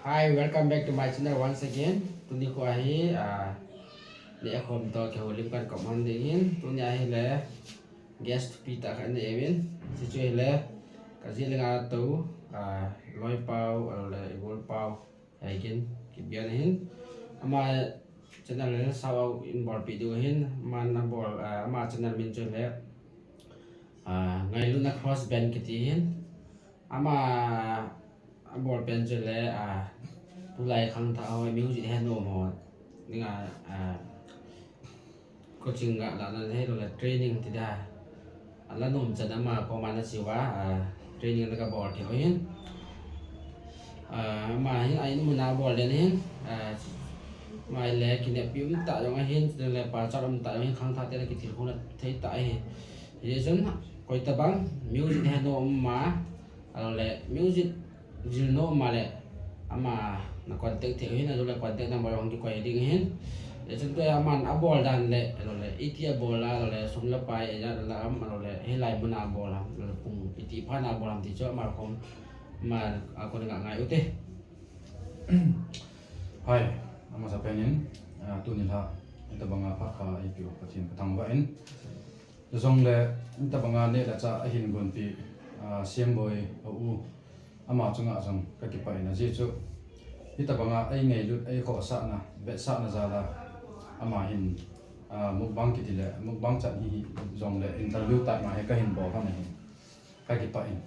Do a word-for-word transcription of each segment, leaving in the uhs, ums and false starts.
Hi, welcome back to my channel once again. Tuni kho ahi, ah, neh khom toh kihoulim kan kop man ding ahin. Tuni ahile guest thupi tah khat nei uvin. Hichu ahile, ka jileng a tou, ah, Loipau, ahilou le Igolpau, Haikin, Kibian ahin. Ama channel le shout out in bolpeh diu ahin. Aman abol, ah, ama channel min chu ahile, ah, Ngailutna Cross Band kiti ahin. Ama abol pen chu ahile, ah, tulai khangthah ho, music he nom ho dinga, ah, coaching ga la na ahilou le training ti da. Ala nom chan ama koma na siuva, ah, training na ka bol thei u ahin. Ah, ama hin a in mun a bol den ahin. Ah, ama le kineppi um tah jong ahin, le pachat um tah jong ahin, khangthah te le kithilkhouna thei tah ahi. Hijeh chun koi tabang music he nom um a, ahilou le music jil nom um a le, ama na contact thei u ahin, ahilou le contact number hung kikoi ding ahin. Hijeh chun tua aman abol dan le, ahilou le iti abol a, ahilou le sum le pai ijat la um, ahilou le hilai mun a abol a, ahilou le pung iti phat a abol a ti chu ama khom, ama a kon nga ngai u te. Hi, amasapen in, ah, tuni lha, hitabanga phat kha eipeh u Pathen ka thangvah in. Chujongle, hitabanga neh le chah ahin gonpeh, ah, Semboi, a u, ama chunga jong ka kipah in ajeh chu. Hitabanga ei ngailut, ei khohsahna, vetsahna jal a, ama hin, ah, mukbang kiti le, mukbang chan hi, hijongle, interview type ma hi ka hin bol hon ahin, ka kipah in.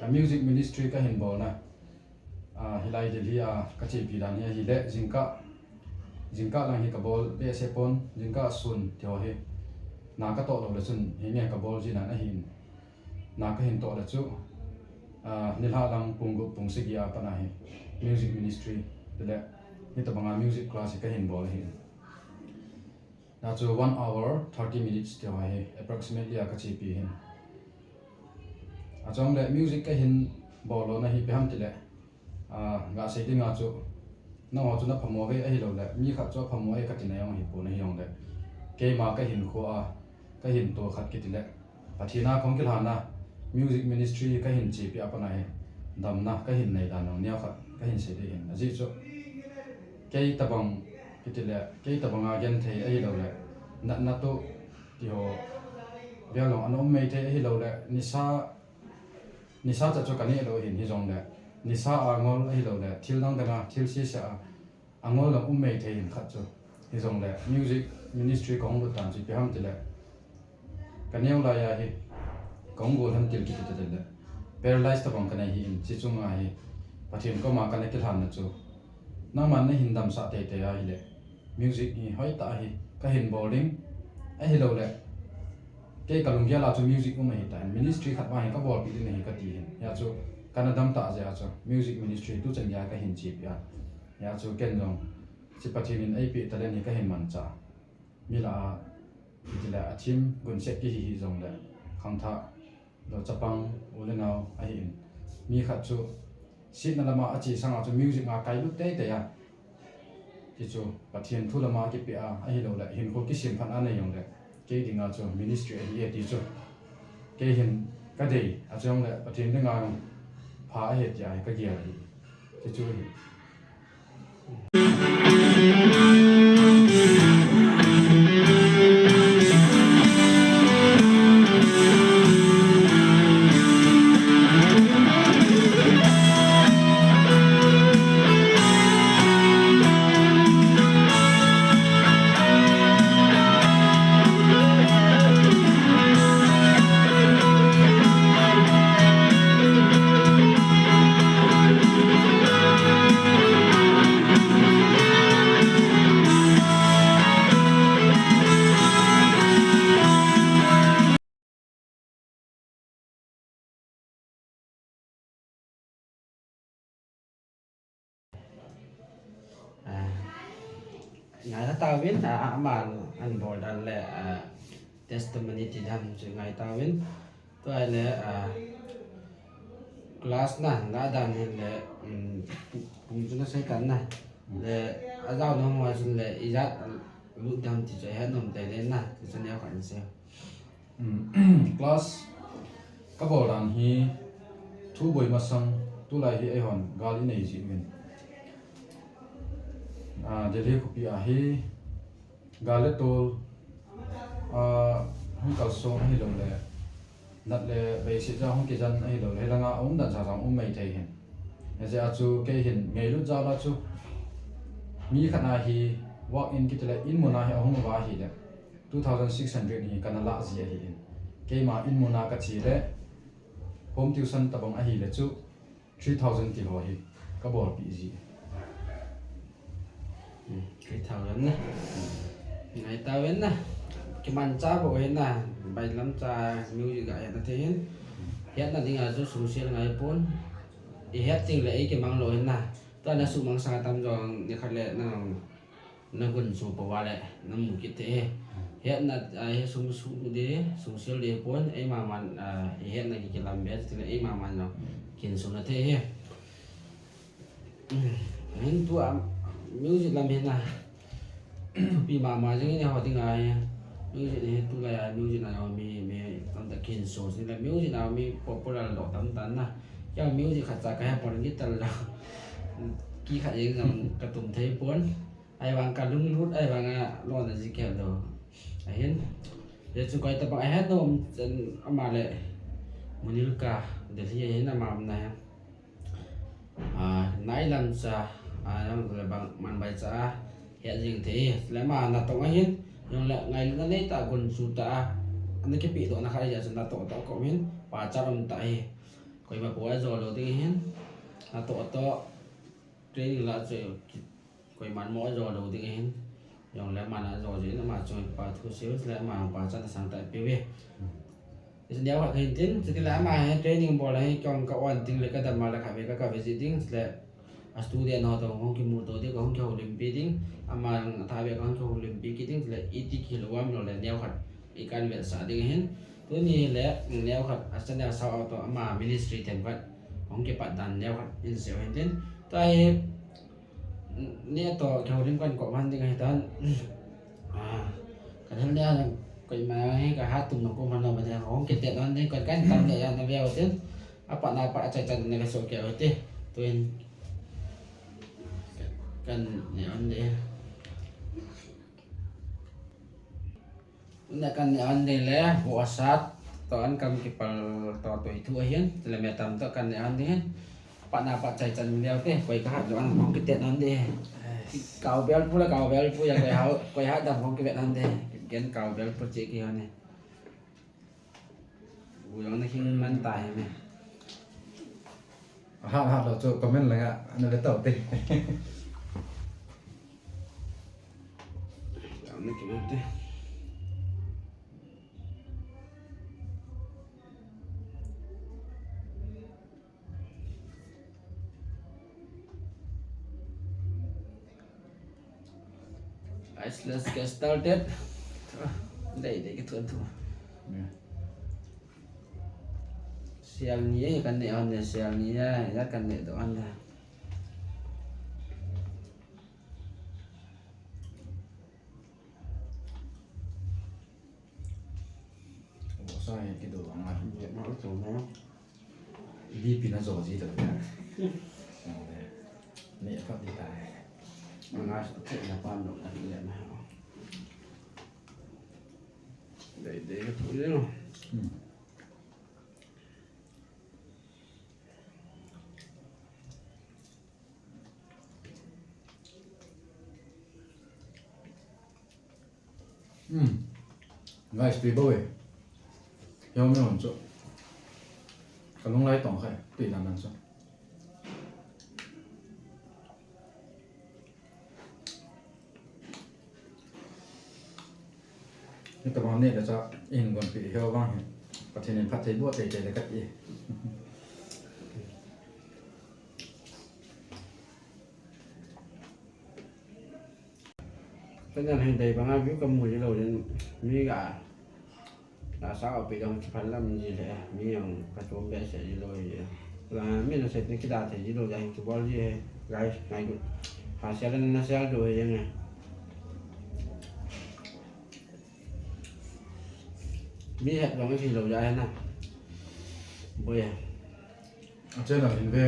A music ministry ka hin bolna, ah, hilai Delhi a ka chepi dan hi ahile, jingkah, jingkah lang hi ka bol behseh pon, jingkah sun ti ho hi na ka toh lou le chun, hinge ka bol ji nan ahin. Na ka hin toh le chu, ah, nilhah lang pung gup pung sagi a pat a hi music ministry ti le hitabanga music class hi ka hin bol ahin. Na chu one hour, thirty minutes ti ho hi approximately a ka chepi ahin. Achujongle music ka hin bol lona hi ipi ham ti le, ah, ga sei ding a chu, nangho chu na phamo uve ahilou le, mi khat chu aphamo e ka tina jong ahipon ahijongle, keima ka hinkho a, ka hin to khat kiti le, Pathen a kahung kilhan a, music ministry ka hin chepi a pat a hi, damna ka hin nei dan jong neo khat ka hin sei ding ahin. Ajeh chu, kei tabang kiti le, kei tabanga genthei ahilou le, natna toh ti ho, vel jong ana um mei thei ahilou le, nisa, nisa cha chu ka neh lou ahin, hijongle, nisa a ngol ahilou le, thil dang dang a, thil sese a, a ngol jong um mei thei ahin khat chu. Hijongle, music ministry kahung lut dan chu ipi ham ti le, ka neo lai a hi, kahung gol hen til kiti ti le, paralyze tabang ka nei ahin, chi chunga hi, Pathen koma kana kilhanna chu, nangman na hin damsah teitei ahile, music hi hoitah hi ka hin bol ding, ahilou le, kei ka lunggel a chu music um ahitan, ministry khat vang hi ka bolpeh ding ahi ka ti ahin. Hia chu kana dam tah jeh a chu music ministry tuchan geiya ka hin chepi a. Hia chu ken jong, hiche Pathen in eipeh talent hi ka hin manchah. Mi lah a, kiti le a thim gunset kihi hijongle, khangthah, lou chapang, u le nao ahin. Mi khat chu, setna lama ache sanga chu music a kailut teitei a. Ti chu, Pathen thu lama kipeh a, ahilou le, hinkho kisemphat a nei jongle, kei dinga chu ministry ahi e ti chu. Kei hin ka dei, achujongle, Pathen dinga jong pha ahi tia hi ka gel ahi. Ti chu ahi. Ah, ngai tauvin, ah, aman abol dan le, ah, testimony ti dan chu ngai tauvin. Tua le, ah, class na, la dan hin le, um, pung chu na sei tan na. Le, ajao na mo sun le, ijat lut dan ti chu he nom te le na, ti chu neo khat in sei. Um, class ka bol dan hi thu boi masang tulai hi eihon gal i nei ji uvin. Ah, Delhi khopi a hi gal le tol, ah, hung kalsong ahilou le, nat le beisei ja hung kijan ahilou le, hilanga aum dan sa jong um mai thei hin. Hijeh a chu kei hin ngailut jal a chu mi khat na hi walk in kiti le in mun a hi ahung uva ahile, two thousand six hundred hi kana lah ji ahi in. Keima in mun a kache le home tuition tabang ahile chu three thousand ti ho hi kabolpeh ji. Hmm, three thousand na. Ngai tauvin na. Kimanchah bou hin na. Bailam cha music ga hetna thei hin. Hetna dinga chu sungsel ngai pon. I het teng le ei kimang lou hin na. Tua na sumang sang tam jong nikhat le na, na gunchu pou va le na mu kit thei hi. Hetna, ah, hi sum, sum di, sungsel di pon, ei maman, ah, i hetna ki kilam be, ti le ei maman jong kinsuna thei hi. Hin tua music lam hin na. Thupi mama jing in eiho dinga hi. Music hi tulai a music na mi, mi tamtah kinso jing le music na mi popular lou tamtah na. Kei music khat cha kahe pon guitar la. Kikhat jeng jong katum thei pon. Ahivang kalunglut ahivang a lona ji kei lou. Ahin. Hichu koi tabang ahet nom chan ama le Munilka Delhi ahin ama umna hi. Ah, nailam cha, ah, jong le bang manbai cha a, het jing thei hi. Le ama natong ahin, jong le ngailutna neitah gunchu tah a, ana kipedohna khat ahi jeh chun natoh toh kom hin, pachat um tah hi. Koima pou ajo lou ding ahin, natoh toh, training la chu ki, koiman mo ajo lou ding ahin. Jong le ama na jo jin, ama chung pa thu sel le ama pachat na sang tah peh uve. Neo khat kahin tin, chuti le ama hi training bol a hi kong ka on ting le kadam a le khatvei ka, ka visit ding le a student ho toh hung kimuto ding, kahung kihoulimpi ding, ama thah ve kahung kihoulimpi kit ding le iti kilou am lou le neo khat i kan vetsah ding ahin. Tuni le neo khat a channel shout out toh ama ministry themkhat hung kipat dan neo khat in seiu hin tin. Tua hi neo toh kihoulim kan kop han ding ahitan. Ah, kathil neo koima hi kahat tum na kom han lou ma ding, hung kitet han ding, kan kan tam le ya na veu tin. Apat na pat achaichan na kasoh kei u hite. Tuin kaneh on ding. Na kaneh on ding le, vo asat toh an kam kipal toh toi thu ahin, chule mi tam toh kaneh on ding hin. Apat na pat achaichan leu te, koi kahat lou an hung kitet on ding. Kaobel pu le kaobel pu a koi hao, koi hat dam hung kivet on ding. Gen kaobel pu che kihon e. U jong na hing man tai me. Ahat hat lou chu comment langa ana ve tau te. Jong na kiman te. Guys, let's get started. Dei, dei, kithun thu. Yeah. Sial ni e, kaneh on e, sial ni e, ya kaneh doh on e. Vo sa hi kido ang a. Ye, ma u tu na. B P na jo ji ta. Ni phat di ta. Nga sa te na pan do na le na. Dei, dei ka thu le. Hmm. Hmm. Guys, tui bou e. Hiau mi hon chu. Ka lunglai tong khai, tui dan dan chu. Ni ka bang ne da cha in gon pi hiau bang hin. Pathen in phatthei boh tei tei le ka ti. Ka nyan hin dei banga view ka mu ji lou jin mi ga, ga sa a pi dong chi phan lam ji le, mi jong ka chom be se ji lou ji. La mi na se ni ki da thei ji lou ja hin ki bol ji he, guys, ngai du. Ha se la na se du he jeng e. Mi het jong i thei lou ja he na. Boi e. A channel hin ve,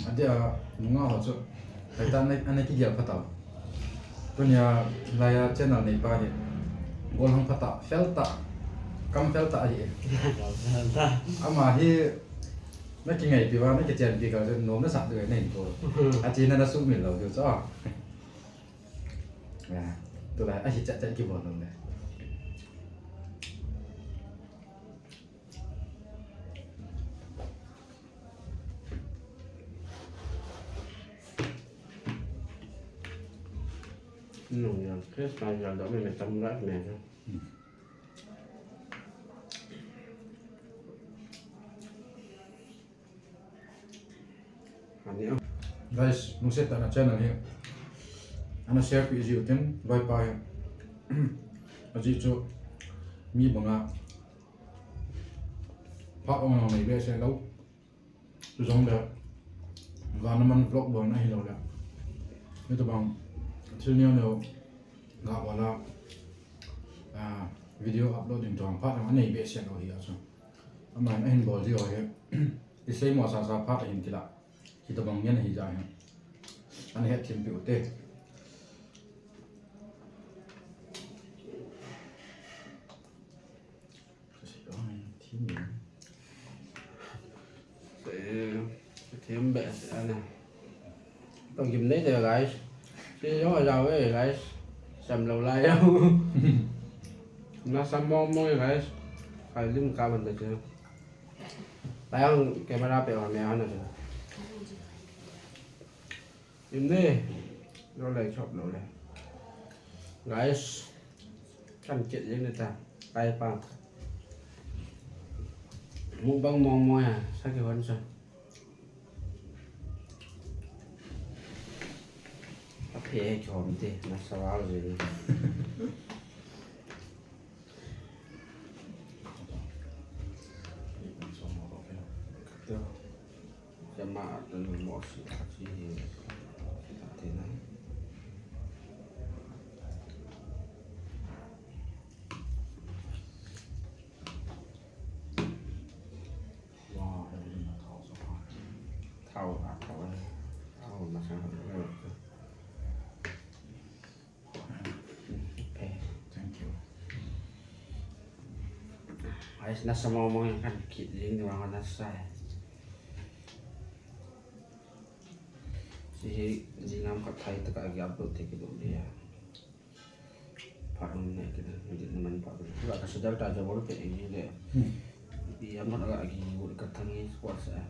a dia nunga ho chu. Hei ta ana, ana kigel pha tau. Tunia laiya channel neipa hi golhang phatah, feltah, kam feltah ahi. Ama hi nakingaipi uva, nakichenpi kha chu nom nasah diu ahi, nahin kou. Achena nasumil lou diu chu. Tulai ahi chat chat kibol lou le. Nung yang Christmas yang dah main tam rat main. Guys, lungset tah in channel hi ana share peh jiu hitin, loipa hi. Ajeh chu mi banga phat ong ong nei behseh lou. Chujongle vana man vlog bol na hilou le, hitobang thil neo neo ga bol a, ah, video upload ding tobang phat anei behseh lou hi a chu. Aman ahin bol jiu hi, isei mo sasa phat ahin kilah. Hitobang ngen ahi jeh hin ana hetthempi u hite. Kasei ong, them e. Eh, them behseh ana. Togim nei te, guys. Sei jong ajao e, guys. Sem lou lai jong. Nasa mong mong e, guys. Kai lim ka ban te che. Lai jong camera pe on me ana che. Im ne. Lou lai chop lou le. Guys. Kan chet jeng ne ta. Kai pa. Mukbang mong mong a, sa kihon sa. Aphe chom te, nasa val jeng. Jama atu mo si, si hi. Tina. Wow, thao a, thao a. Thao masang. Okay. Thank you. Guys, nasa mong mong jeng, kan chet jeng diu vang nasa. Hiche hi, jing lam khat thai taka ki upload thei kilou dia. Phat um ne kit, edit na man phat um. Ka sudal ta jabol pe eng le. Hmm. Pi am na ka ki ngut ka thang ni sports a.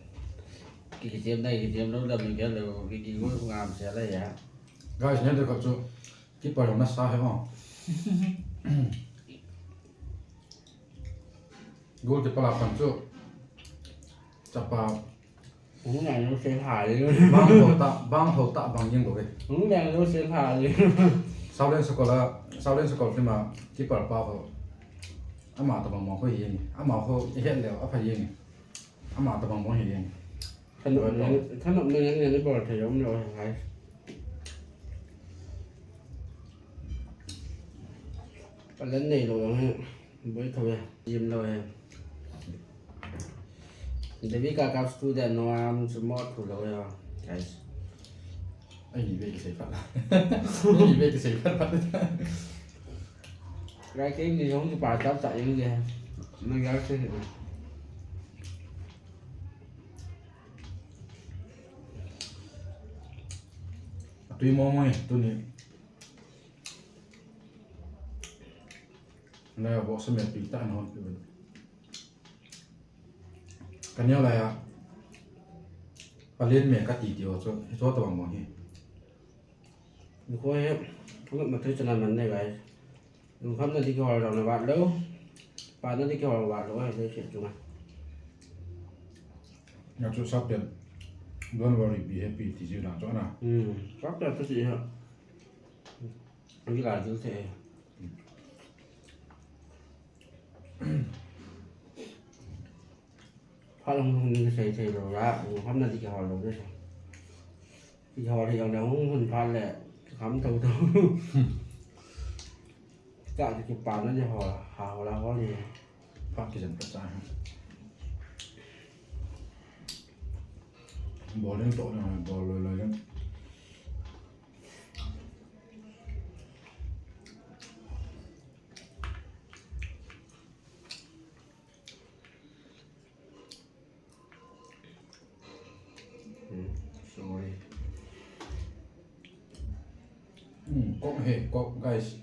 Ki ki jem dai, ki jem lou dam ni ka lou, ki ki ngut ngam se la ya. Guys, nyan te ka chu. Keeper jong nasa he o. Goalkeeper a pan chu chapa. Hung nang lou se ha le. Bang ho ta, bang ho ta bang jeng bou ve. Hung nang lou se ha le. Shaolin Soccer a, Shaolin Soccer film a keeper pa ho. Ama tabang mong ho hi jeng. Ama ho i het leu apha jeng. Ama tabang mong hi jeng. Thanop na, thanop na jeng jeng bol thei jong lou hai. Palan nei lou jong hi. Boi tho ya. Jim lou ya. Devi ka kap student no am chu mo thu lou ya. Guys. Ai ni ve kisei phat. Ai ni ve kisei phat phat. Rai ke ni jong pa ta ta jeng je. Na ya se. Tui mo mo tuni. Laiya vohsa melpi tah in hon pe uvin. Ka neo laiya palen me kati ti ho chu, hichu tabang bang hi. Nikho hi, thungat ma thei chana man ne guys. Lungkham na di kihol jong na vat lou. Pa na di kihol vat lou, eh, leiset chunga. Nga chu sapten, don't worry, be happy, ti jiu na chu ana. Hmm, sapten chu ti ha. Ang kila jiu thei. Phat hung hung ding kisei thei lou a, lungkham na di kihol lou ding. Kihol hi jong le hung hun phat le, kham thou thou. Ka di kipa na di hol, ha hol a hol ni. Phat kijen phat cha. Bol ding toh na, bol loi loi ding. Hmm, Coke he, Coke, guys.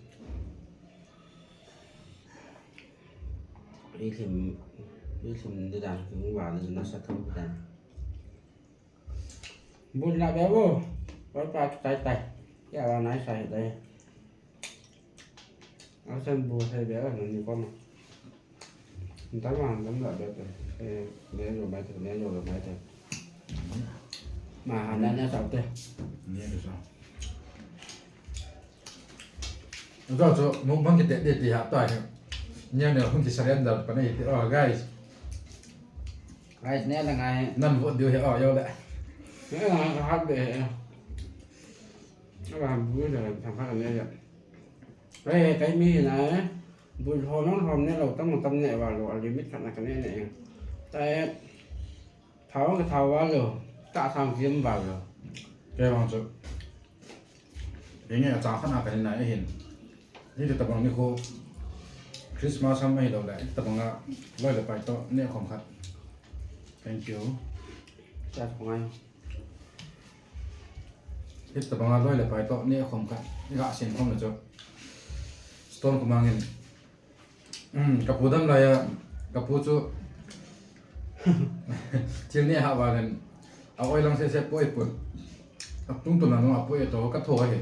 Ei hlim, ei hlim di dan, kung wa di dan, sa thum di dan. Bun la be bo. Oi pa tai tai. Ya wa nai sai dai. Asan bu sai be, ni ko ma. Nta ma, nta ma be te. Eh, ne yo mai te, ne yo mai te. Ma ha na na sa te. Ni ke sa. Ito so, mukbang kiti di ti ha ta he. Ni ne hung ki surrender pa nei ti. Oh, guys. Guys, ne la ngai. Nan vote diu he, oh, yo le. Ne la ngai ha be. Aba bu da tham pha ne ya. Hey, kai mi na. Bu ho non hom ne lo tam tam ne wa lo, limit khat na ka ne ne. Tai. Thao ka thao wa lo, ta thang kiam wa lo. Ke bang chu. Inge a chang khat na ka ni na e hin. Ni te tabang ni ko Christmas ham ahi lo le, tabang a loi le pai to ne khom khat. Thank you. Cha khong ai. Tabang a loi le pai to ne khom khat. Ni ga sin khom le chu. Stone ko mangin. Um, ka pu dam lai a, ka pu chu thil ne ha va len, a oi lang se se poi pun. A tung tun a nung a poi to ka tho he.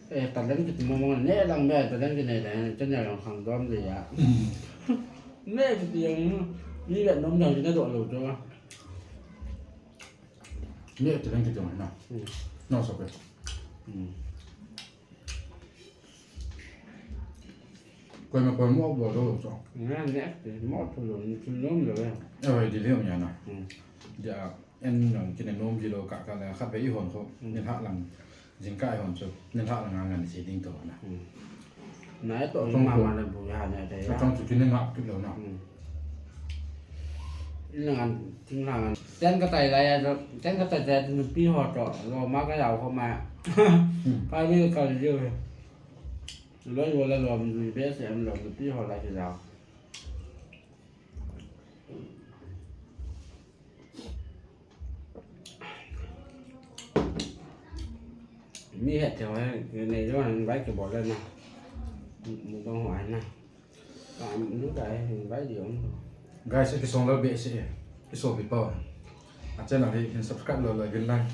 Eh, talent kiti mo mo ne lang be, talent kiti ne le, channel lang khang dom le ya. Ne kiti yang, ni le nom yang kiti do lo cho. Ne talent kiti mo na. Hmm. No so pe. Hmm. Koima koi mo bol lo chu. Nga ne, mo thu lo, ni thu nom lo ya. Eh, oi, di lem ya na. Hmm. Ja, en nang kine nom ji lo ka ka le khat ve i hon kho. Hmm. Ni ha lang, jing kai hon chu. Ni ha lang ngan si ding to na. Hmm. Na to ma ma le bu ya ne de ya. Tong chu kine ngap kit lo na. Hmm. Ina ngan, ting la ngan. Ten ka tai lai a, ten ka tai tai nupi ho to, lo ma ka yau kho ma. Hmm. Ka ri ka ri. Lo yo la lo mi be se am lo nupi ho la ki yau. Mi het theo he, nei lo han bai ke bol le na. Mu bang ho ai na. Guys, kisong lou behseh e. Kisopi pau. A channel hi hin subscribe loi loi uvin lang.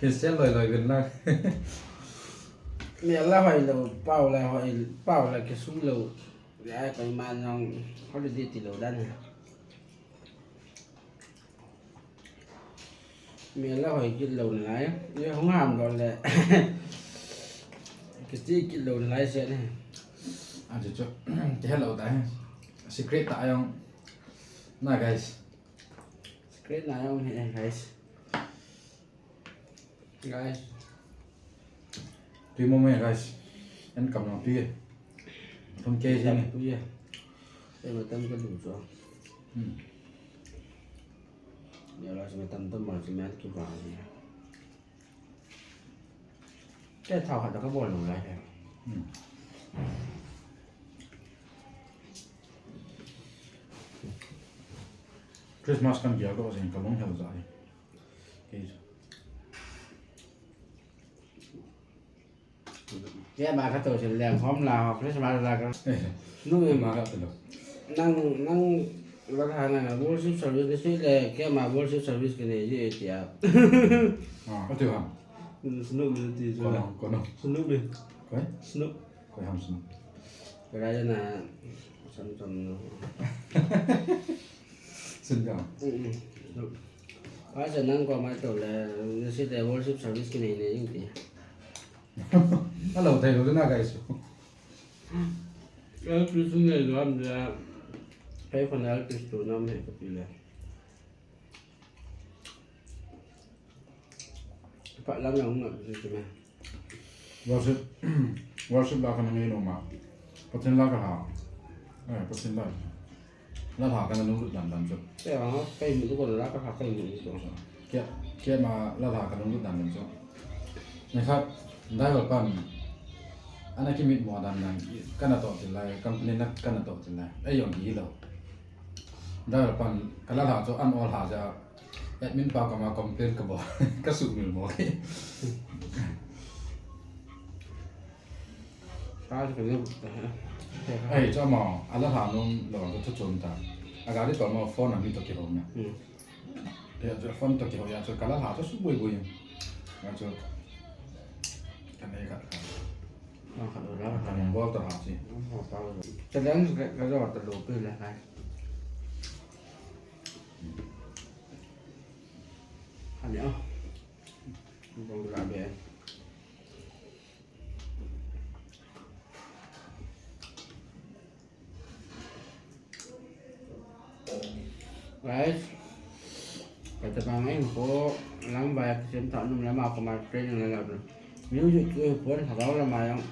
Hin share loi loi uvin lang. Mel la hoi lou, pau la hoi, pau la kisu lou. Ai, koima jong holiday ti lou dan. Mel la hoi kit lou nalai. Ye hung ham lou le. Kiche kit lou nalai se ne. A chu chu. Ti hello ta he. Secret ta jong. Na guys. Secret na jong he guys. Guys. Tui mo me guys. En kam na tui. Thum ke je ne. Tui ye. Ei ma tam ka du chu. Hmm. Ni la se ma tam tam ma se ma ki ba ni. Te thao khat ka bol lou lai he. Hmm. Christmas kan gel doh jeng ka long hel jai. Kei chu. Keima ka to se leng hom la ho Christmas la ka. Eh. Nu e. Keima ka to. Nang, nang la ka na worship service ni si le keima worship service kine ji e tia. Ah, ati ha. Snoop ni ti chu. Kono, kono. Snoop ni. Koi? Snoop. Koi ham Snoop. Koi la na sam sam no. Sin ja. Mm, mm. Snoop. Pastor nang koma to le, ni si le worship service kine ne jing ti. Hello, thei lou na guys. L P C ne lou am le. Pay for L P C to nam he ka pi le. Pah lam jong um a, chu chu me. Worship, worship la kana ngei nom a. Pathen la ka ha. Eh, Pathen la. La ha kana lunglut dan dan chu. Te ha, kai mu ko la ka ha kai mu ko. Ke, keima la ha kana lunglut dan dan chu. Ni khat, driver pan. Ana kimit mo dan dan. Kana to til lai, company na kana to til lai. Ei jong hi lou. Driver pan, ka la ha chu an ol ha ja. Admin pa kama complain kabol. Kasumil mo. Sa chu ka lem. Ai, chu ama, ala lha nom lo, chu thu chom ta. Aga di pa ma phone a mi toh kihou na. Hmm. Ya, chu phone toh kihou ya, chu ka la lha chu su bui bui. Ya, chu ka nei khat khat. Ah, khat lo la. Ka nei bol ta ha chi. Ah, khat lo. Challenge ka, ka jo ta lo pi le hai. Ani a. Bong la be. Guys, katabang in ko lang ba ya kisem ta num lama ko ma training la la. Music tu pon ha la ma yang.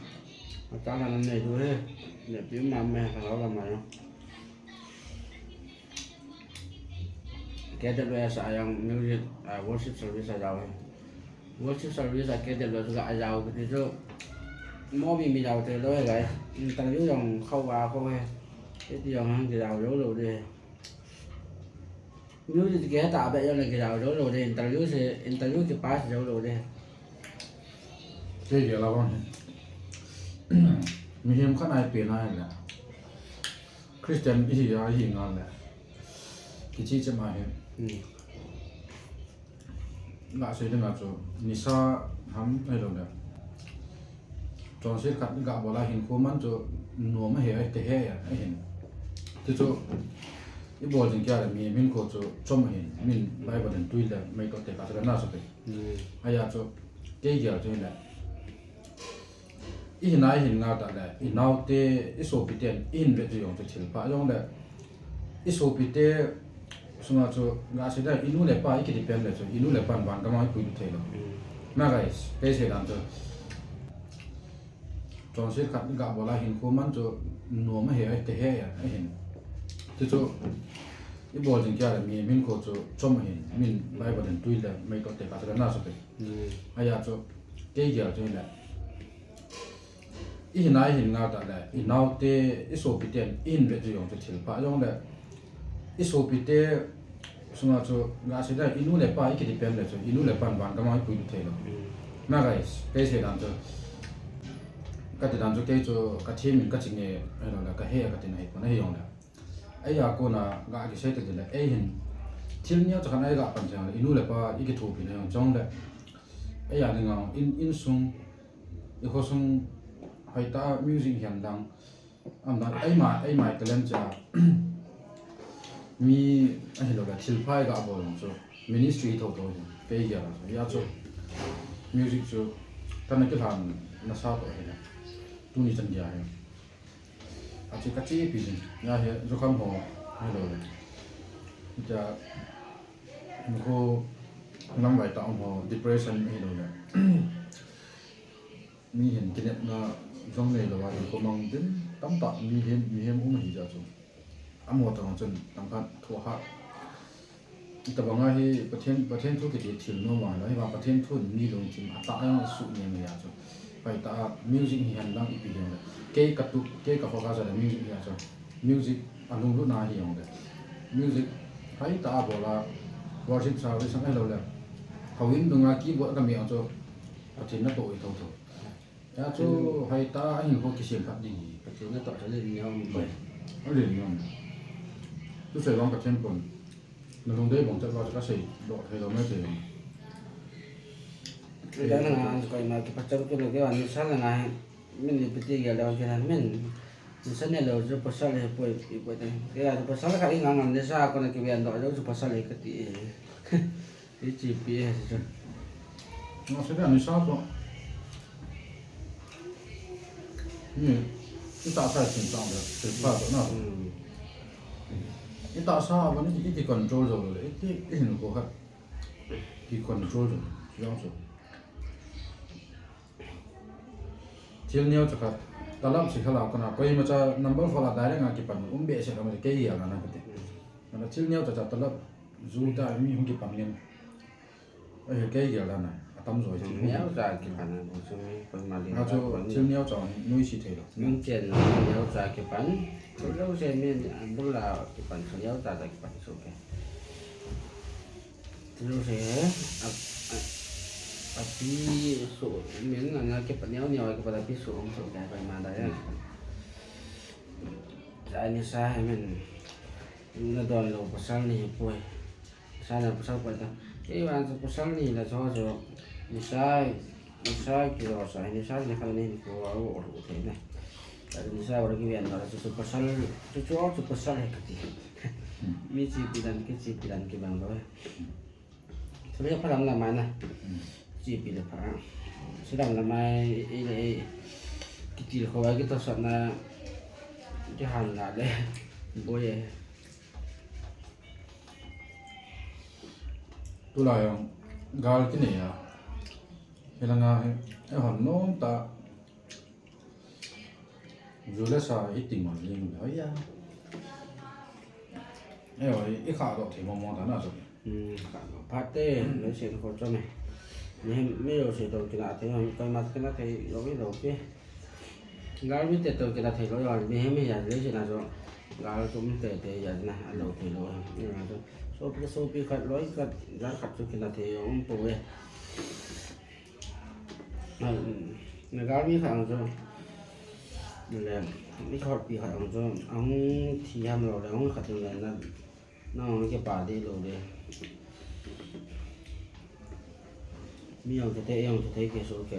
Ata la nan nei tu he. Ne pi ma me ha la ma yang. K W S a jong music, ah, worship service a jao hi. Worship service a K W S ga a jao kiti chu momi mi jao thei lou hi guys. Interview jong khou a khou hi. Hiti jong hang kijao jou lou ding. Music kiheta beh jong le kijao jou lou ding. Interview se, interview kipass jou lou ding. Kei gel a vang hi. Mihem khat nai pen a hi le. Christian ihi a, ihi ngal le. Kichi che ma hi. Hmm. Ga sei dinga chu nisa ham ahilou le. Chonset khat ga bol a hinkho man chu nom ahi, ahi te he a, ahin. Ti chu i bol jing kia le mi, min kho chu chom ahin, min Bible in tui le mei toh te ka chu le na chu pe. Hmm. Aya chu kei gel chu le. I hin a, i hin ngal ta le, i naote, i sopite, i hin vet chu jong chu thil pha jong le, i sopite sunga chu ga sei da, i nu le pa i kidepend le chu, i nu le pan van gam a i puilut thei lou. Mm. Na guys, kei sei dan chu. Chonset khat ga bol a hinkho man chu nom ahi, ahi te he a, ahin. Ti chu i bol jing kia le mi, min kho chu chom ahin, min Bible in tui le mei toh te ka chu le na chu pe. Mm. Aya chu kei gel chu le. I hin a, i hin ngal ta le, i naote, i sopite, i hin vet chu jong chu thil pha jong le. I sopite sunga chu ga sei da, i nu le pa i kidepend le chu, i nu le pan van gam a i puilut thei lou. Mm. Na guys, kei sei dan chu. Ka ti dan chu kei chu ka thi min ka chi nge, ahilou le ka he ka ti na hi pon ahi jong le. Ei a kona ga kisei te le, ei hin thil neo cha khat ei ga pan chang le, i nu le pa i kithopi na jong chong le. Ei a dinga in, insung, i khosung, hoitah a music hihen lang. Amdan, eima, eima talent cha. Mi ahilou le, thil pha i ga bol jong chu. Ministry thotho hi, kei gel a chu. Hia chu, music chu, kana kilhan nasa toh hi le. Tuni chan gei hi. Achu ka che pi jing. Hia hi, jukham ho, ahilou le. Cha, ko, lamvai tah um ho, depression ahilou le. Mihem kinepna jong neilou a, hinkho mang ding tamtah mihem, mihem um ahi jeh chun. Amaho toh chun tangkhat thohhat. Hitabang a hi Pathen, Pathen thu kiti thil nom vang hilou, hiva Pathen thu in mi lungthim atah a jong asuh nem ahi jeh chun. Hoitah a music hihen lang ipi hihen lang. Kei ka tup, kei ka focus a le music ahi jeh chun. Music a lunglut na hi jong le. Music hoitah a bol a, worship service ahilou le. Houin dunga keyboard ka mi a chu Pathen natoh i thotho. Hia chu hoitah a hinkho kisem khat ding hi. Pathen natoh chu len neo um mai. A len neo um. Thusei vang ka them pon. Na lungdei bang chat uva chu ka sei doh thei lou mai thei. Kei dan a koima kipachat kei lou kei vang nisa langa hin. Min ipi ti gel lou kei na min. Nisa ne lou chu pasal hi poi, i poi te. Kei a chu pasal khat i ngang ngang nisa kona kiven doh jou chu pasal hi kati. Hiche pi e, hiche. Nga sei da nisa toh. Ni, i tahsa i chin tang da, thil pha toh na. Hmm. I tahsa a ban i, i ki control jou le, i ti, i hinkho khat. Ki control jou, jong chu. Thil neo cha khat, talab si khala kona, koimacha number four a direct a kipan, um behseh lama kei gel a na kati. Mana thil neo cha cha talab, ju ta mi hung kipan ngen. Ei, kei gel a na, atam jo hi. Neo cha kipan a, bu chu mi, koima li. Achu, thil neo cha, noi si thei lou. Min chen neo cha kipan, chu lou se min, bul a kipan, chu neo cha cha kipan, chu ke. Lu se he, a, a, api su, min na na ke pa neo neo ke pa api su um su ke pa ma da ya. Sa ni sa he min. Na don lo pasal ni poi. Sa na pasal poi ta. Ke wan sa pasal ni la so so. Ni sa, ni sa ki lo sa, ni sa ni ka ni ko a o o te na. Sa ni sa o ki wan na so so pasal, so so so pasal he ka ti. Mi chi pi dan ke chi pi dan ke bang lo. Thule pha lam lamai na. Chi pi le pha. Si lam lamai i le i. Ki til kho ai ki to sa na. Ki han la le. Bo ye. Tulai jong gal ki nei a. Hilanga hi, e hon nom ta. Ju le sa i ti ma jing le, oi ya. E oi, i kha doh thei mo mo ta na so. Hmm, kha doh. Pha te, le se ko cho me. Me, me yo se to kina thei, ko ma kina thei, yo ki lo ke. Gal mi te to kina thei lo, yo, me he me ya, le se na so. Gal tum te te ya na, a lo thei lo, ya na so. So pi, so pi khat lo, khat, gal khat so kina thei, yo, um po we. Na gal mi khat ang chu. Le, mi khat pi khat ang chu. Ang thi ham lo le, ang khat le na. Na ang ke pa di lo le. Mi ang te te, ang te te ke so ke.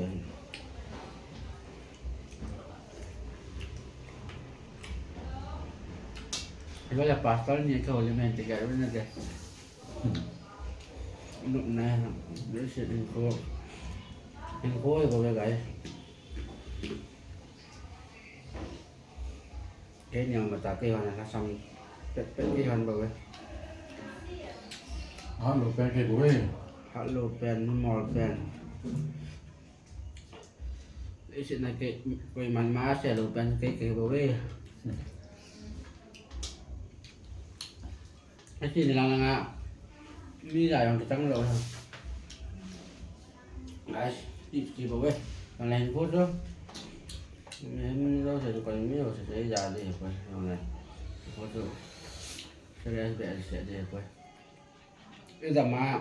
Igual la pastor ni ke holy man te ke, na de. Nop na, this is hinkho. Hinkho hi bou ve, guys. Kei niang mata kei hon a lhasam pet pet kei hon bou ve. Hatlo pen kei bou ve. Hatlo pen, mol pen. Isih na kei, koiman ma se lo pen kei kei bou ve. Achi ni lang nga mi la jong kitang lo. Guys, ti ti bou ve. Lang len ko to. Mi lo se ko mi lo se se ja de ko. Lang len ko to. Se le be se de ko. Ida ma,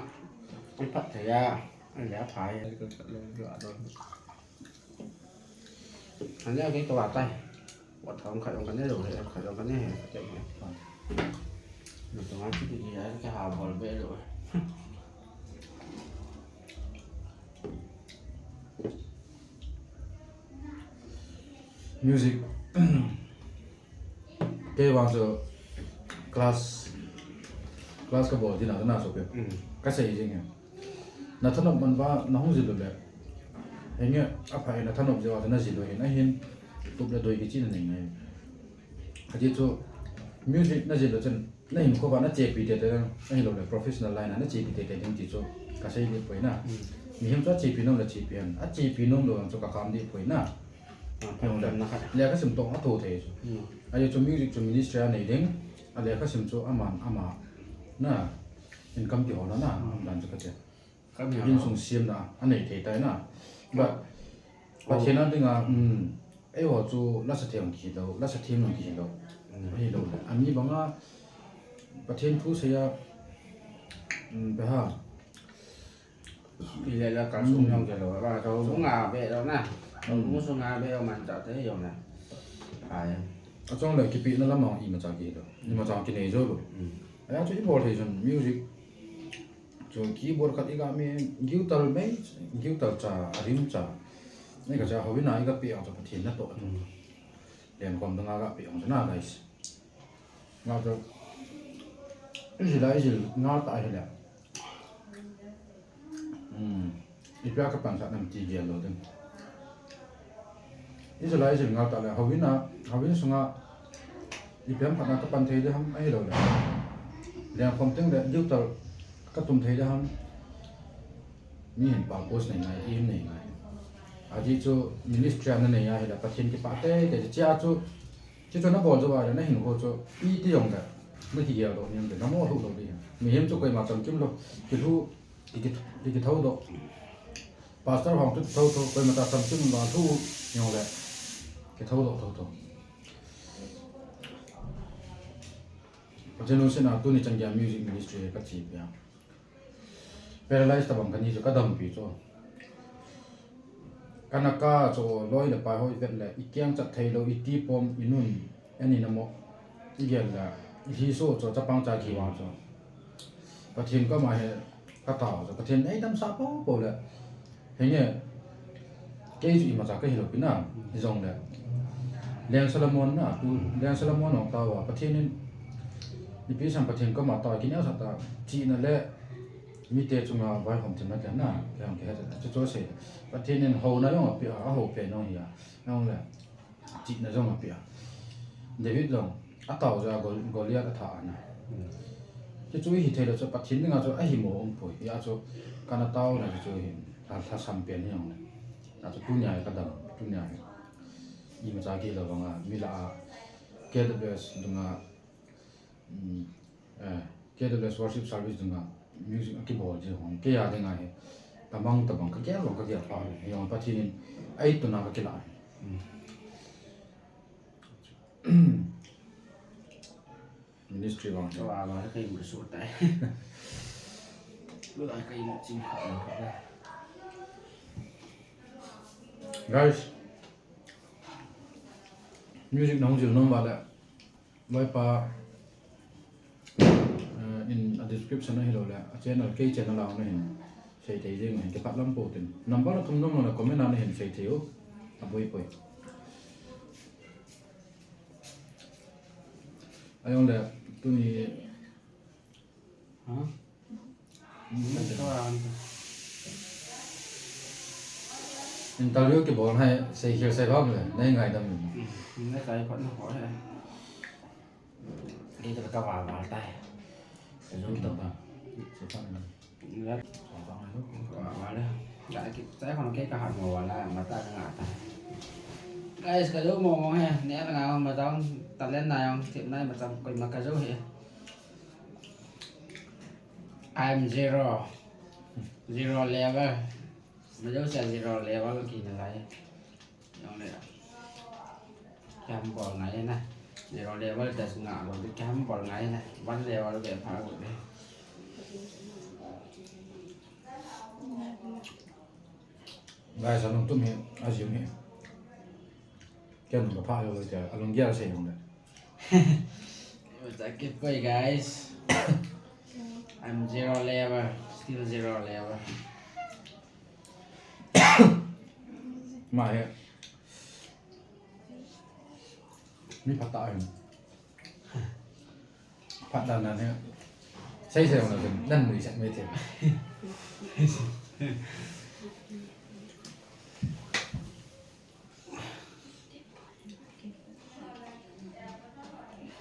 an phat thei a, an le a phai. An le a kei ka va tai. Wa thong khat jong ka ne lo he, khat jong ka ne he, ka te he. Ni to ma chi ki a ka ha bol be lo. Music. Kei vang chu class, class ka bol ding a, na so pe. Mm. Ka sei jing e. Na thanop man va, na hung jil le. Henge, a pha e na thanop jeh a, na jil le hin, ahin, tup le doi kichi na nei ngai. Aji chu, music na jil le chun, na hinkho va na chepi tei tei, ahilou le professional line a na chepi tei tei ding ti chu, ka sei ding poi na. Mm. Mihem chu a chepi nom le chepi hen, a chepi nom lou chu ka kham ding poi na. Ah, phatchomna khat. Lekha sim tong a tho thei chu. Hmm. Ahi chu music chu ministry a nei ding. A lekha sim chu aman ama na income kiholna na, hmm, dan chu ka che. Ka mi insung siamna a nei thei tai na. But, oh, Pathen a dinga, um, eiho chu lasa them kihilou, lasa them jong kihilou. Hmm. Ahilou le. Ami banga Pathen thu sei a, um, pe ha. Ile la kalsung jong kei lou, va, kalsung a be lou na. Kalsung a be lou man cha te jong na. Ai. Achong le kipehna lam a imacha kei lou. Imacha kinei jou lou. Mm. Ahi chu i bol thei chun music. Chu keyboard khat i ga mi guitar mai, guitar cha, a rim cha. Nei ka cha houin a i ga pe a chu Pathen natoh. Mm. Lenkhom dang a ga pe a chu na, guys. Nga chu. I jil a i jil nga ta hi le. Hmm. Ipi a ka pansah nam ti gel lou ding. I jil a i jil ngal ta le, houin a, houin sunga, ipi ham khat a ka pan thei ding ham, ahilou le. Lenkhom teng le, guitar ka tum thei ding ham. Mi hin purpose nei ngai, aim nei ngai. Aji chu ministry a na nei a hile, Pathen kipah tei tei, chia chu, Chuchu na bol jou va le, na hinkho chu, iti jong le, na kigel doh niam le, na mo lhuh lou ding. Mihem chu koima chamkim lou, kilhu, ki, ki, ki, kithou doh. Pastor hung chu thou thou, koima ta chamkim lou, lhu jong le, kithou doh thou thou. Pathen lungset a tuni chan geiya music ministry ka che peh a. Paralyze tabang kani chu kadampi chu. Kana ka chu loi le pai hoi vet le, i keng chat thei lou, i ti pom, i nun, ani na mo, i gel le, i hi so chu chapang cha ki wang chu. Pathen koma hi ka tao chu, Pathen ei damsah popo le. Henge, kei chu imacha ka hilou pi na, hijong le. Leng Solomon na, tu Leng Solomon ong tao a, Pathen in, ipi sam Pathen koma tao, kineo sa ta, chihna le, mite chunga vaihom themna kei na, kei hong kei het, chu chu sei. Pathen in houna jong apeh a, ahou pen jong hi a, jong le, chihna jong apeh a. David jong, atao jeh a Gol-, Goliath atha a na. Chu chu ihi thei le chu Pathen dinga chu ahimo um poi. Hia chu kana tao na chu hi, lha, lhasam pen hi jong le. A chu tunia hi kadam, tunia hi. Imacha kei lou vanga, mi lah a, K W S dunga, um, eh, K W S Worship Service dunga music akibol ji hong. Kei a dinga hi, tamang tabang ka gel vang ka gel pha hi. Hijong Pathen in, ei tuna ka kila hi. Ministry vang. Ka va va ka imu su tai. Lu lai ka imu chim kha. Guys, music nahung jil nom va le. Loipa, eh, in a description a hilou le, a channel, kei channel a nahin sei thei jeng, nahin kipah lam po tin. Number a thum nom le comment a nahin sei thei u. Aboi poi. Ajong le, tuni. Ha? Interview kibol hai, sei khel sei bam le, nei ngaidam. Hmm, nei kai pat na ho he. Dei ta ka va va tai. Ka jong ta ba. Sei pat na. Ya. Sei pat na. Va va le. Ka ki, sai kon ke ka ha mo va la, ma ta ka nga ta. Guys, ka jong mo mo he, ne la nga ma ta, talent na jong, thip na ma ta, koima ka jong he. I'm zero. Zero level. Majouse zero level kina lai. Jong le. Kiham bol ngai na. Zero level test nga lo, kiham bol ngai na. One level ve pha go de. Guys, alungtum hi, ajim hi. Ken ka pha lo le, alung gel sei jong le. What's up, good boy, guys? I'm zero level, still zero level. Ma he. Mi phat ta he. Phat dan dan he. Sei sei jong le, dan nui sat me te.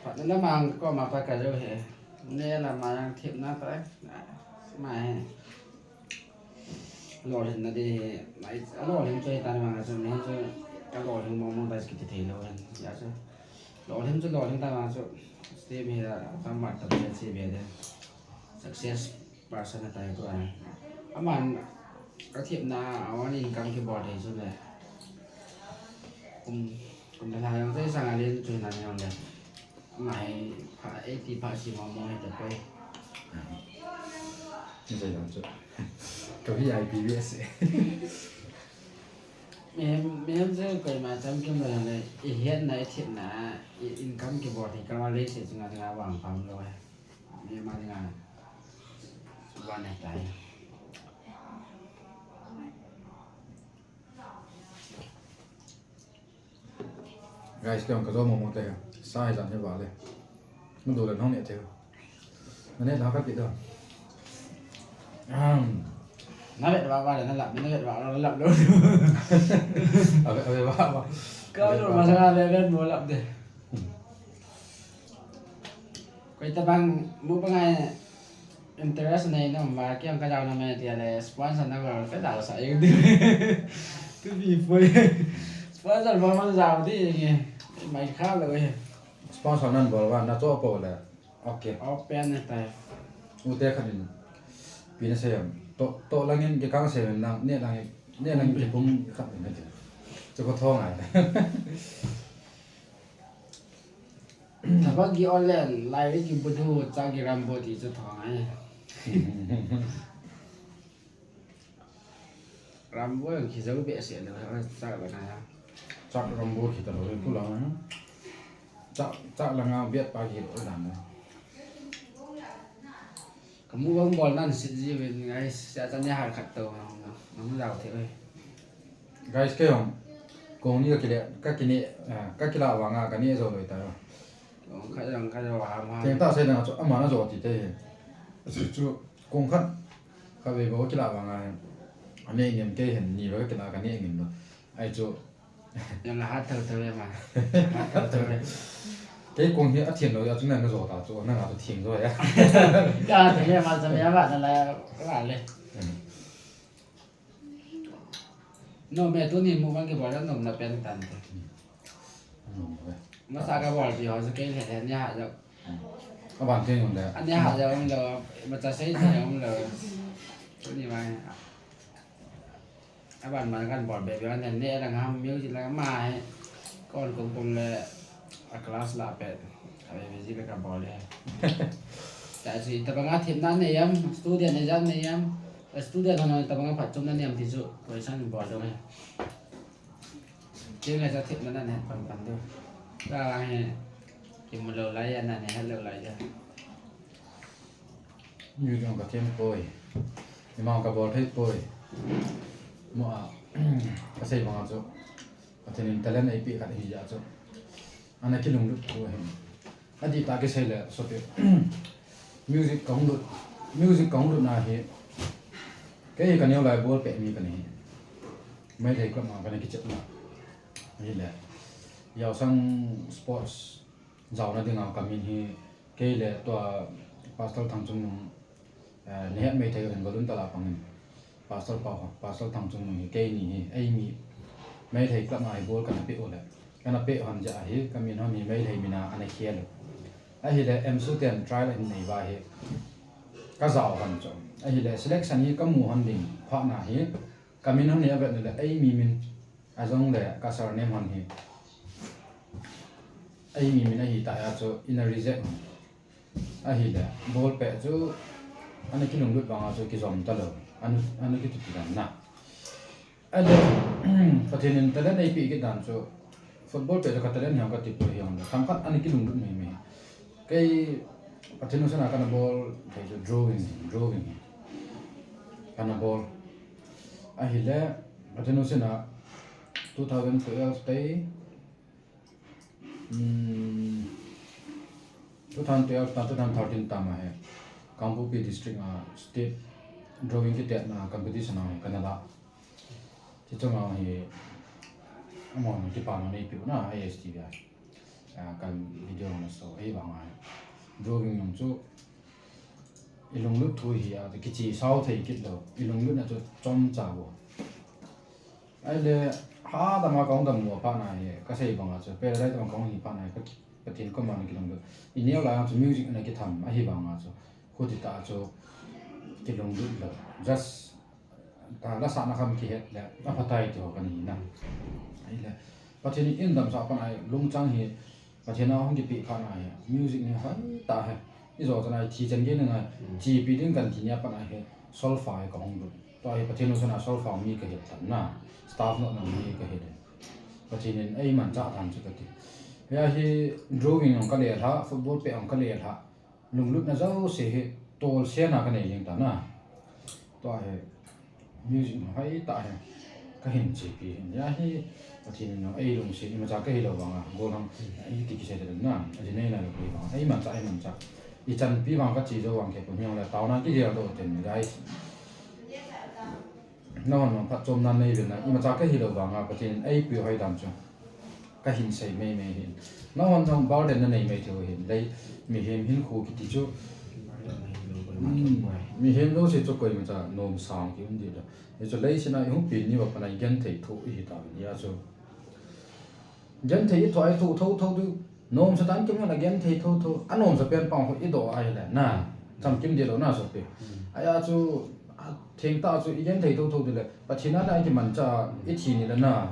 Phat na lamang koma phat ka jong he. Ne lamang thip na ta. Ma he. Lolhinna di, mai, alolhin chu hitan vang chu, mi chu, ka lolhin mong mong ta kiti thei lou hen. Ya chu. Lolhin chu lolhin ta vang chu, Steve hi la, tam mat ta pen si ve de. Success person ta tu a. Aman, ka thipna, a one income kibol thei chu le. Kum, kum da la jong chu sang a len chu na jong le. Mai pha, eighty pha si mo mo he ta koi. Ni sai dam chu. Ka V I P V S. Mihem, mihem chu koima chamkim lou le, i hetna, i thipna, i income kibol thei kal a leiset chunga dinga vang pam lou he. Mihem a dinga. Chu ban ne tai. Guys, kei jong ka jo mo mo te. Sa hi jan hi vale. Nadu le nong ne te. Na ne da ka pi da. Ahem. Na vet va va le na lap, na vet va va le na lap lou. Ave, ave va va. Ka lo ma sa le vet mo lap de. Koi tabang mukbang a interest nei nom va, kei jong ka jao nom e tia le, sponsor na bol ka jao sah jeng di. Tu bi poi. Sponsor bol man jao di nge. Mai kha lou e. Sponsor nan bol va, na cho po le. Okay. Open ne tai. U te khat in. Pi na sei am. To, to lang in kei kang sei lang, ne lang in, ne lang in kei pum khat in na te. Chu ko thong ai. Thaba gi olen, lai gi budu, cha gi rambo ti chu thong ai. Rambo jong kijou behseh lou, chak langa. Chak Rambo kita lou, tu langa. Chak, chak langa bet pa kilo dan. Kamu bang bol nan sit ji ven, guys, sia chan ya har khat to, ngam lau the oi. Guys, kei jong kong ni ka kile, ka kine, ah, ka kila vanga ka ne jo loi ta. Kong khat jong ka jo ham ham. Teng ta sei na chu ama na jo ti te. Chu, chu kong khat ka ve bo kila vanga. Ane ngem kei hin ni ba ka kila ka ne ngem lo. Ai chu. Jong la hat thou thou le ma. Hat thou thou le. Kei kong hi a theng lo ya chu na na jo ta chu na nga chu theng jo ya. Ka theng le ma sa me ba na la la le. No, me tuni mu bang kibol a nomna pen tante. Nomna ve. Masa kabol pi ho chu kei le le nia ha jao. Aban kei nomna. Ania ha jao umlou, masa sei thei umlou. Tuni mai. Aban man kan bol be be ne ne la ngam music la ma he. Kon kum kum le a class la pe. A be be ji le ka bol le. Ta si ta banga thim na ne yam, student ne jam ne yam. Student hon ta banga phat chom na ne yam ti chu. Koi san bol dong he. Kei ngai sa thepna na ne pan pan du. Ka he kimu lou lai ya na ne hello lai ya. Music ka them poi. Ima ka bol thei poi. Mo a ka sei banga chu. Pathen in talent ei pe khat hi ja chu. Ana kilunglut thu ahi. Adih tah kisei le, sopi. Music ka hung lut, music ka hung lutna hi. Kei ka neo lai ball pet mi ka hi. Meitei club a ka na kichep na. Ahile. Yaosang sports jaona dinga ka min hi. Kei le tua Pastor Thangchungnung. Eh, ni het Meitei ka hin volunteer a pangin. Pastor pa ho, Pastor Thangchungnung hi, keini hi, eimi, Meitei club a hi ball ka na pe u le. Ka na pe hon ja hi, ka min hon hi Meitei mina ana khel u. Ahile, M S U ten trial in nei va hi. Ka jao hon chu. Ahile, selection hi ka mu hon ding, phat na hi. Ka min hon hi a vet le, eimi min, a jong le, ka surname hon hi. Eimi min ahi ta ya chu, ina reject hon. Ahile, ball pet chu, ana kilunglut vanga chu kijom ta lou, ana, ana kituti dan na. Ahile, Pathen in talent ei pe kit dan chu, football pet chu ka talent hiam ka ti poi hiam le, themkhat ana kilunglut mai mai. Kei, Pathen nuisat a ka na bol thei chu drawing, drawing. Ka na bol. Ahile, Pathen nuisat a two thousand twelve tei, Hmm. Two thousand twelve, two thousand thirteen tam a hi Kangpokpi district a state drawing kitetna competition a hi ka na la. Chuche chunga hi amahon kipana nei peh u na, A S T V a. Ah, ka video na so, ahivanga hi drawing jong chu i lunglut thu hi a, kiche sao thei kit lou, i lunglut na chu chomcha u. Ahile, hadam a ka hung dam u a phat na hi, ka sei banga chu, Paradise a ka hung hi phat na hi, ka ki-, Pathen koma na kilunglut. I neo lai a chu music na kitham, ahivanga chu, khuti tah chu, kilunglut lou. Just, ta la sa na kham kihet le, a phatai ti ho ka ni na. Ahile, Pathen in damsah phat na hi, lungchang hi, Pathen a hung kipe phat na hi, music hi hoi tah hi. I jo chan a hi thi chan gei na ngai. Mm. Chepi ding kan ti nia phat na hi solfa hi ka hung lut. Tua hi Pathen nuisat a solfa mi ka hi tan na. Staff note na mi ka hi den. Pathen in ei manchah dan chu ka ti. Hia hi drawing jong ka le lha, football pet jong ka le lha. Lunglutna jouse hi tolse na ka nei jeng ta na. Tua hi music hoi tah hi ka hin chepi hin. Hia hi Pathen in ei lungset, imacha ka hi lou vanga, gollhang, i ti kisei ta na, a ji nei na lou hi vanga, ei manchah, ei manchah. I chanpi vang ka che jou vang kei pum hiong le, taona kigel doh ten, guys. Nahon nong phatchomna nei uvin na, imacha ka hi lou vanga, Pathen in ei pui hoi dan chu. Ka hin sei mei mei hin. Nahon jong burden na nei mei thei u hin. Lei mihem hinkho kiti chu. Hmm, mihem jouse chu koimacha nom sang ki um dih lou. Hichu leiset a i hung pen ni uva pat a i genthei thoh i hi tauvin. Hia chu. Genthei i thoh a i thoh tho tho tu. Nomsa tan kim hon a genthei tho tho. A nomsa pen pang ho i doh a ahile. Na. Chamkim dih lou na sopi. Hmm. Ahia chu. A thengtah chu i genthei tho tho tile, Pathen a na i kimanchah, i thi ni le na.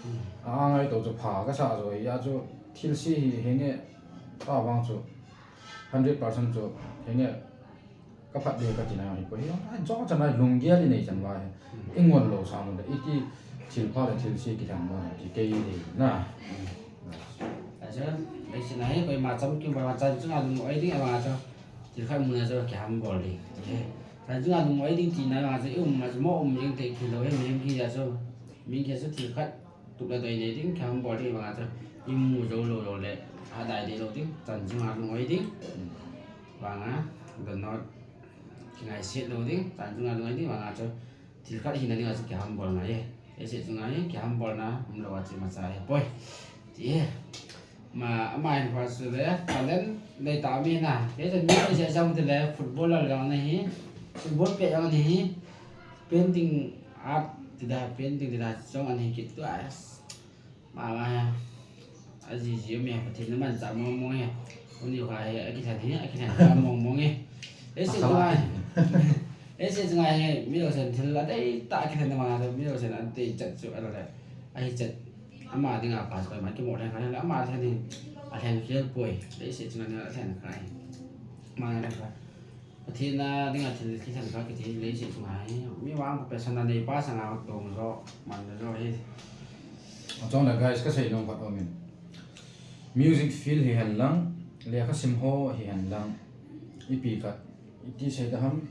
Hmm. A ngai to chu pha ka sa jo, hia chu thilse hi henge, ta vang chu, hundred percent chu, henge, Ka phat le ka tina hi ko hi. Ai, jo chan ai lunggel i nei chan va hi. I ngol lo sa mo da. I ti thil pha le thil se ki thang mo ti kei le na. Acha, ai si na hi ko ma cham ki ma chan chunga lung oi ding a ma cha. Thil khat mu na cha ki ham bol ding. Chan chunga lung oi ding ti na ma cha i um ma cha mo um ding te ki lo he mi ki ya cha. Mi ki ya cha thil khat Tup le doi nei ding, kiham bol ding vanga chu, i mu jou lou lou le, a dai deh lou ding, chan chunga lung oi ding. Vanga, do not, kingaisih lou ding, chan chunga lung oi ding, vanga chu, thil khat hina dinga chu kiham bol ngai e. Leiset chunga hi, kiham bolna, um lou a chu imacha hi poi. Ti e. Ma, ama hin pha chu le, talent, nei ta mi na. Kei chu mi ni se jong ti le, footballer jong na hi, football player jong na hi, painting art, ti da, painting ti da, jong an hi kit tu a. Ma, ma, a ji ji mi, Pathen na mancha mong mong e. Uni kha hi, a kithen hi, a kithen kha mong mong e. Leiset chunga hi, leiset chunga hi, mi lo sen thil a dei ta a kithen na ma, mi lo sen a dei chat chu a lo le. A hi chat, ama dinga pass koi ma, kimo le kha le, ama thil ni, a thil khel poi, leiset chunga ni a thil kha hi. Ma le kha. Pathen a dinga thil kithen kha kiti leiset chunga hi. Mi vang professional nei pa sanga tong jo, man jo hi. Achong le guys, ka sei nom khat om in. Music field hi hen lang, lekha sim ho hi hen lang. Ipi khat, iti sei da ham,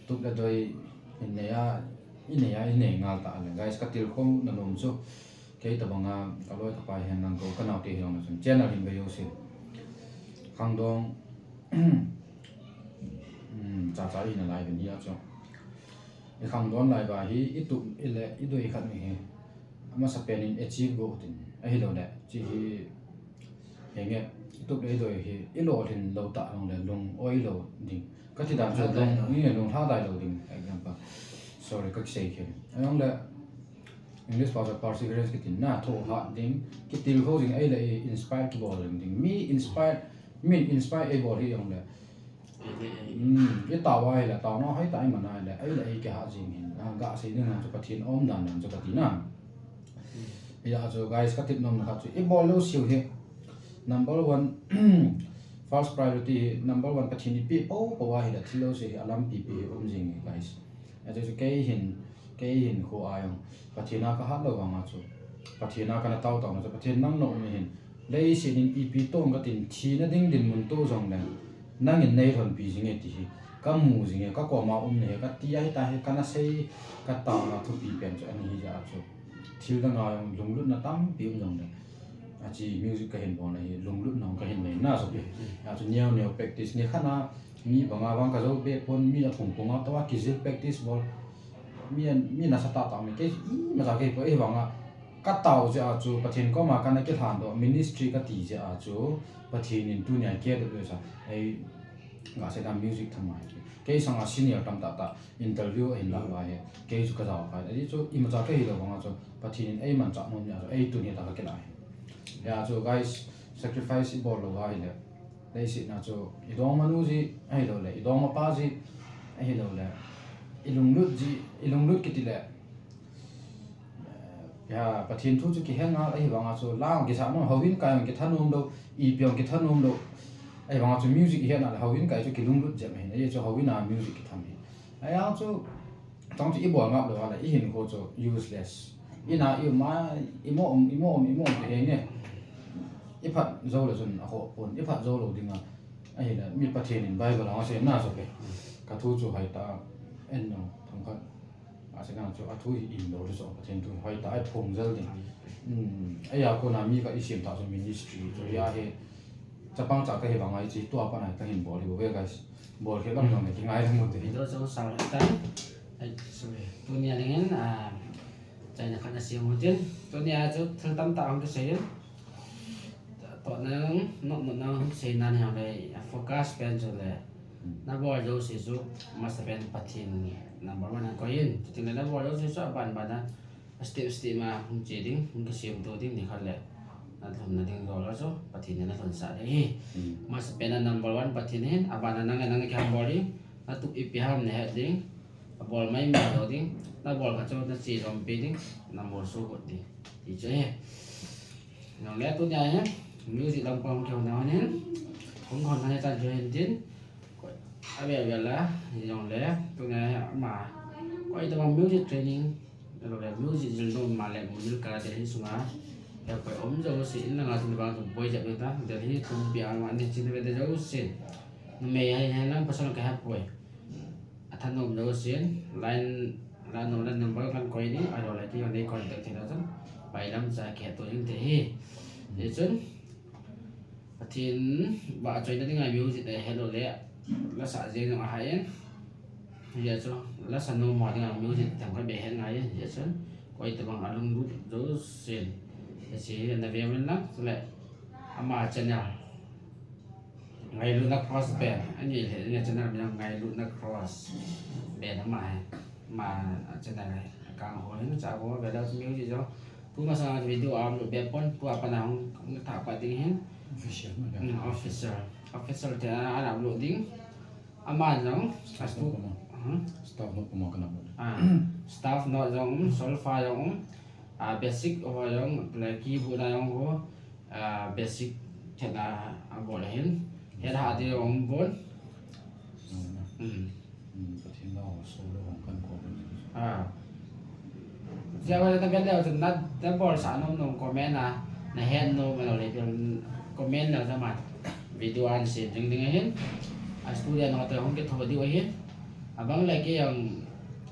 tup le doi, i nei a, i nei a, i nei ngal ta le. Guys, ka tilkhou na nom chu. Kei tabanga, ka loi ka pai hen lang ko, ka naote hi jong na chun. Channel hin be jo sin. Khangdong, um, cha cha i na lai ben hi a chu. I khangdon lai ba hi, i tup, i le, i doi khat ni hi. Amasa pen in achieve go tin. Ahi lou le, chi hi, henge, i tup le i doi hi, i lolhin lou ta jong le, lung oi lou ding. Ka ti dan chu lung, ni lung lha dai lou ding, example. Sorry, ka kisei khen. Ajong le, English pa chu perseverance kitin na, tho hat ding, kitilkhou ding, ei le ei inspire kibol ding ding. Mi inspire, min inspire ei bol hi jong le. Hmm, i tao a hi le, tao na hai tai man a hi le, ei le ei kihat jing hin. A, ga sei ding na chu Pathen um dan dan chu ka ti na. Hia chu guys, ka tip nom na khat chu, i bol lou siu hi. Number one, first priority hi, number one Pathen i pe po po a hi le, thil lou siu hi, a lampi pi hi um jing hi guys. Achu chu kei hin, kei hin khu a jong. Pathen a ka hat lou vanga chu. Pathen a ka na tao tao na chu. Pathen nang na um hin. Leiset in ipi tong ka tin thina ding dinmun to jong le. Nang in nei lhon pi jing e ti hi. Ka mu jing e, ka koma um na hi, ka ti a hi ta hi, ka na sei, ka tao na thupi pen chu ani hi ja chu. Thil dang a jong lunglut na tampi um jong le. Achi music ka hin bol na hi, lunglut na ka hin nei na so pi. Achu neo neo practice ni khat na Mi banga bang ka jou be pon, mi a phung phung a, tua kijil practice bol. Mi a, mi nasa tah tah mi kei, imacha kei po, ahivanga ka tao jeh a chu, Pathen koma kana kilhan doh, ministry ka ti jeh a chu, Pathen in tunia K W S a, ei, nga seina music thama hi. Kei sanga senior tamtah tah, interview ahin lah uva hi, kei chu ka jao pai. Ajeh chu, imacha ka hilou banga chu, Pathen in ei manchah nom jeh a chu, ei tuni tah ka kilah hi. Hia chu, guys, sacrifice i bol lou va hile. Leiset na chu, i dongmanu ji, ahilouleh, i dongmapa ji, ahilouleh, i lunglut ji, i lunglut kiti le, eh, ya, Pathen thu chu kihe ngal, ahivanga chu, lang kisa nom, houin kai jong kitha nom lou, ipi jong kitha nom lou, ahivanga chu music i hetna le, houin kai chu kilunglut jep ahin, ajeh chu houin a music kitha hi. Ahi chu, Tang chu i bol ngap lou a le, i hinkho chu useless. Ina i um a, i mo um, i mo um, i mo um te henge. I phat jou le chun a khoh pon, i phat jou lou ding a. Ahile, mi Pathen in Bible a asei na chu ke. Ka thu chu hoitah, en no, thong khat. Asei na chu, a thu hi in lou le chu Pathen thu hoitah, a phung jel ding. Hmm, ahi a kona mi khat i sem tah chu ministry chu, ya he. Chapang cha ka hi vang a i chi tua pa na ka hin bol hi bou ve, guys. Bol khel lam jong le kingai le mu te. Video jong sang le tan. Ai, sorry. Tunia dingin, ah, chaina khat na siam u tin. Tunia chu thil tamtah hung kisei in. Toh nang, not, not nang hung kisei nan hung le, focus pen chu le. Hmm. Na bol jouse chu, masa pen Pathen number one hung koi in. Chuti le na bol jouse chu, aban ban a. Step step ma hung che ding, hung kisemto ding ni khat le. Na lhunna ding jol a chu, Pathen in na lhunsah ding ahi. Hmm. Masa pen a number one Pathen ahin, abana nang le nang kiham bol ding, na tup ipi ham na het ding, abol mai mai lou ding, na bol kha chu na che jom pi ding, na molso got ding. Ti chu ahi. Nang le tunia hi, music lam pang keu na hin, hung hon na chan keu hin tin, Avel vel a, hijongle, tunia ama, koi tabang music training, ahilouleh music jil nom ma le, music ka Delhi sunga, ya koi um jousen, inlanga chun bang tu boi jep ta, Delhi tum pi ama ni chin ve de jousen. Numei ahi hen lang pasal ka hepoi. Athanom jousen, line, la nom la number kan koi ding, ahilouleh kei jong nei contact thei lou chun, bailam cha kihetto ding te hi. Hichun, Pathen vahchoina dinga music ahilouleh, lasa jeng jong ahai in. Hijeh chun, lasa nom ho dinga music themkhat beh het ngai in. Hijeh chun, koi tabang alunglut jousen. Hiche hi na ve uvin lang, chule, ama channel. Ngailutna Cross Band. Ani le, ani channel min Ngailutna Cross Band ama hi. Ama channel hi. Kang ho hin cha ho ve lou music jong. Tu masang video upload be pon, tua pat a hung, hung thah pat ding hin. Official, no? Hmm, official. Official te a, a upload ding. Ama jong, Staff note puma. Hmm? Staff note puma kana upload. Ah, staff note jong, solfa jong, ah, basic ho jong, le keyboard a jong ho, ah, basic thena abol ahin. Hetha ding jong bon. Hmm. Hmm. Hmm, Pathen nau solo hung kan ko kan. Ah. Jia wala ta bel leu chun na, na bolsah nom nom comment a, na het nom lou le comment leu chun ama video an sem jing ding ahin. A studio na to hung kitho diu ahin. Abang le kei jong,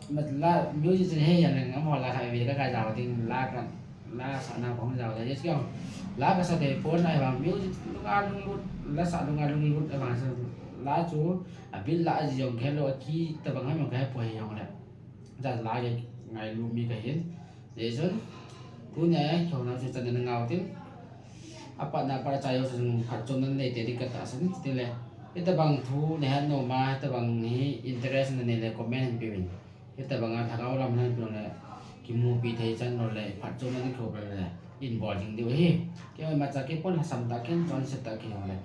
mat la music chun he jong amaho la kha ve ka ka jao ding la ka. La sa na kong jao da, yes, kong. La ka sa te pon na, bang music lunga lunglut, la sa lunga lunglut, bang sa la chu, a bil la ji jong khe lou, a key tabang ham jong khe poi jong le. Ja la ke ngailu mi ka hin. Hichun, tunia, kong na chu chan na ngau tin. Apat na pat cha jong sa jong phatchomna nei te ding ka tahsan, ti le. Hitabang thu, na het nom a, hitabang hi interest na nei le comment hin pe uvin. Hitabang a lhagao lam hin pe uvin le, kimupi thei chan lou le, phatchomna ding kho pe le, in bol jing diu ahi. Kei imacha kei pon lhasam tah kei, chonset tah kei jong le.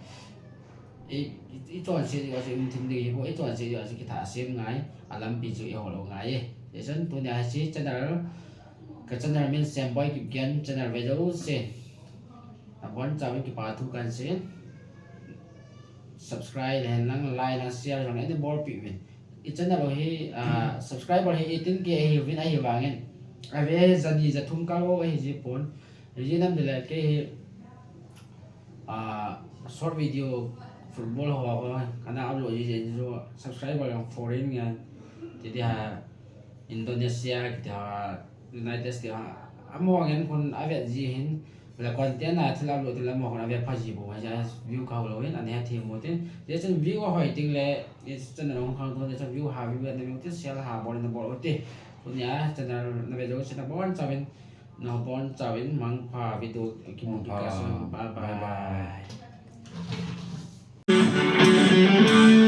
I, i, i chonset jeh a chu i um thim ding ahi bou, i chonset jeh a chu kithah sem ngai, a lampi chu i hol u ngai e. Hichun tunia hiche channel, ka channel min Semboi Kipgen channel ve jouse. Abon chauvin kipa thu kan sei. Subscribe hen lang, like lang, share lang, ana bolpeh uvin. I channel u hi, ah, subscriber hi eighteen K ahiuvin ahivangin. Ave jani jathum kal u ahi ji pon. Hijeh in nam le kei hi, ah, short video football ho, ho, kana upload ji jeh in chu subscriber jong foreign ngen. Ti ti ha Indonesia, kiti ha United States, ha, amaho ngen khun avet ji hin, le content a thil upload ti le amaho khun avet pha ji bou, hijeh a view kahou lou hin, ana hethem u tin. Hijeh chun view ahoi teng le, i channel hung khangtou, hijeh chun view ha, view le na view ti, share ha, bol na bol u te. Tunia channel na ve jouse na bonchauvin, na bonchauvin, mangpha video kimu kit kah sung, bye bye. Bye bye.